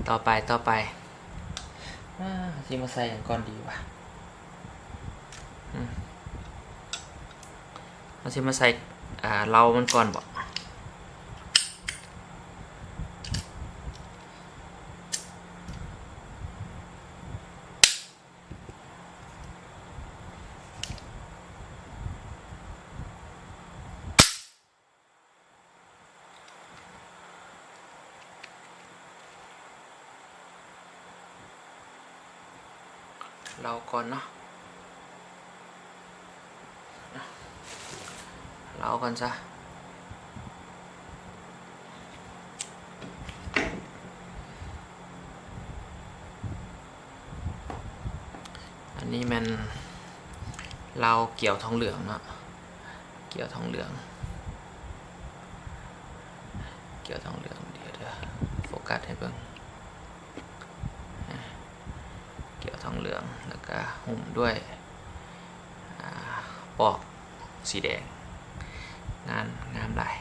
ຕໍ່ໄປ ຕໍ່ໄປ ອາ ຊິມາໃສ່ຫຍັງກ່ອນດີວະ? ອືມ ເຮົາຊິມາໃສ່ ອາ ເຫຼົ້າມັນກ່ອນບໍ? ເຫຼົ້າກ່ອນເນາະ ເຫຼົ້າກ່ອນຊະ. ອັນນີ້ແມ່ນເຫຼົ້າກຽວທອງເຫຼືອງເນາະ ກຽວທອງເຫຼືອງ ກຽວທອງເຫຼືອງ ດຽວ ດຽວໂຟກັສໃຫ້ເບິ່ງ ກຽວທອງເຫຼືອງ ແລ້ວກະຫຸ້ມດ້ວຍ ອາ ປອກສີແດງ ງາມ ງາມຫຼາຍ.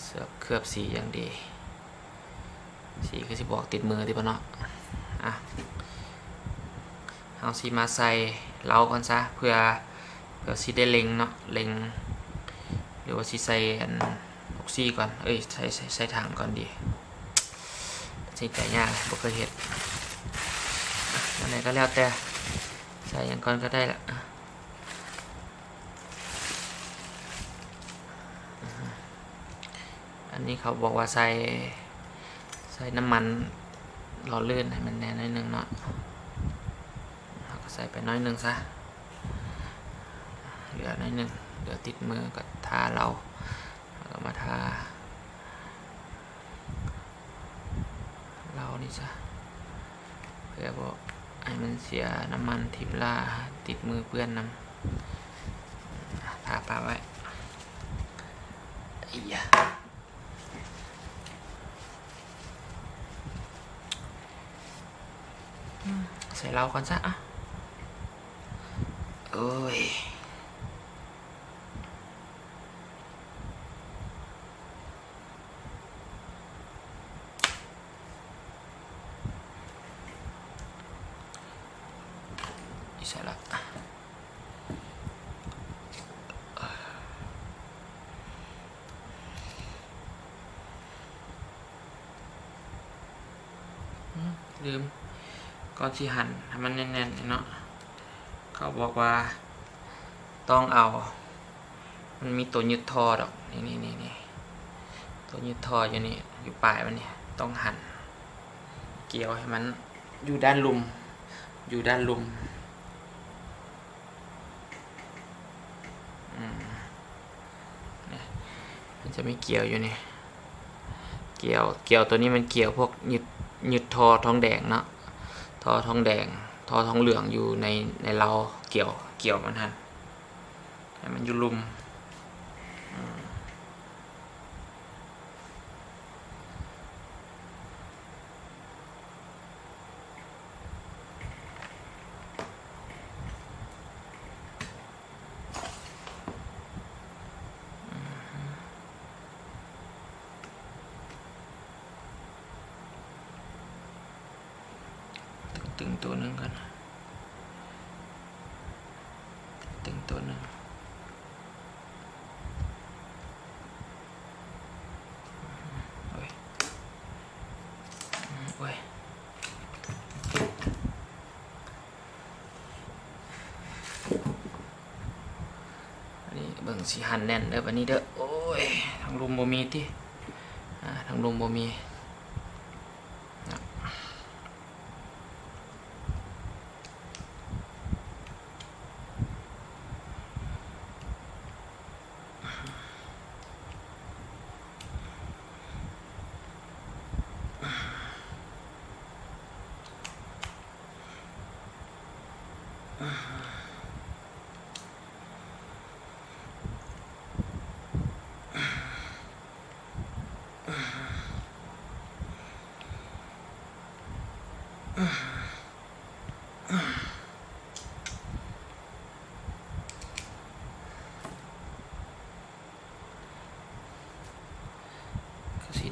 ເຊືອບເຄືອບສີຢ່າງດີ ສີຄືຊິບໍ່ອອກຕິດມືຕິບໍ່ເນາະ. ອະ ເຮົາຊິມາໃສ່ເຫຼົ້າກ່ອນຊະ ເພື່ອ ເພື່ອຊິໄດ້ເລັງເນາະ ເລັງ ຫຼືວ່າຊິໃສ່ອັນອອກຊີກ່ອນ ເອີຍ ໃສ່ ໃສ່ ໃສ່ຖັງກ່ອນດີ ຕັດສິນໃຈຍາກ ບໍ່ເຄີຍເຮັດ. ອະ ອັນໃດກໍແລ້ວແຕ່ ໃສ່ຫຍັງກ່ອນກໍໄດ້ລະ. ອັນນີ້ເຂົາບອກວ່າໃສ່ ໃສ່ນ້ຳມັນຫຼໍ່ລື່ນໃຫ້ມັນແດ່ໜ້ອຍໜຶ່ງເນາະ ເຮົາກໍໃສ່ໄປໜ້ອຍໜຶ່ງຊະ ເຫຼືອໜ້ອຍໜຶ່ງ ເຫຼືອຕິດມືກໍທາເຫຼົ້າ ເຮົາກໍມາທາ ເຫຼົ້ານີ້ຊະ ເພື່ອບໍ່ໃຫ້ມັນເສຍນ້ຳມັນ ຖິ້ມລະຕິດມືເປື້ອນນຳ. ທາປະໄວ້ ໄອ້ຢາ ໃສ່ເຫຼົ້າກ່ອນຊະ ອະ ໂອ້ຍ. ຢູ່ໃສລະ? ອືມ ລືມ ກ່ອນຊິຫັນໃຫ້ມັນແໜ້ນໆນີ້ເນາະ ເຂົາບອກວ່າຕ້ອງເອົາ ມັນມີໂຕຍຶດທໍ່ດອກ ນີ້ໆໆ ໂຕຍຶດທໍ່ຢູ່ນີ້ ຢູ່ປາຍມັນນີ້ ຕ້ອງຫັນ ກ່ຽວໃຫ້ມັນຢູ່ດ້ານລຸ່ມ ຢູ່ດ້ານລຸ່ມ ອືມ ນີ້ ມັນຈະມີກ່ຽວຢູ່ນີ້ ກ່ຽວ ກ່ຽວໂຕນີ້ມັນກ່ຽວພວກຍຶດ ຍຶດທໍ່ທອງແດງເນາະ ທໍ່ທອງແດງ ທໍ່ທອງເຫຼືອງຢູ່ໃນ ໃນເລົາ ກ່ຽວ ກ່ຽວມັນຫັ້ນ ໃຫ້ມັນຢູ່ລຸ່ມ ອືມ. ຕຶງໂຕໜຶ່ງກ່ອນ ຕຶງໂຕໜຶ່ງ ໂອ້ຍ ໂອ້ຍ. ອັນນີ້ເບິ່ງຊິຫັນແໜ້ນເດີ ບາດນີ້ເດີ ໂອ້ຍ ທາງລຸ່ມບໍ່ມີຕິ ອາ ທາງລຸ່ມບໍ່ມີ ອືມ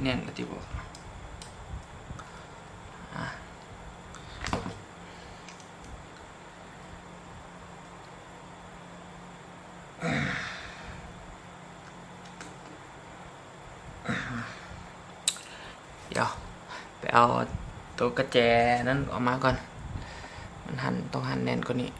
ແໜ້ນລະຕິບໍ? ອາ ດຽວໄປເອົາໂຕກະແຈນັ້ນອອກມາກ່ອນ. ມັນຫັນ ຕ້ອງຫັນແໜ້ນກວ່ານີ້.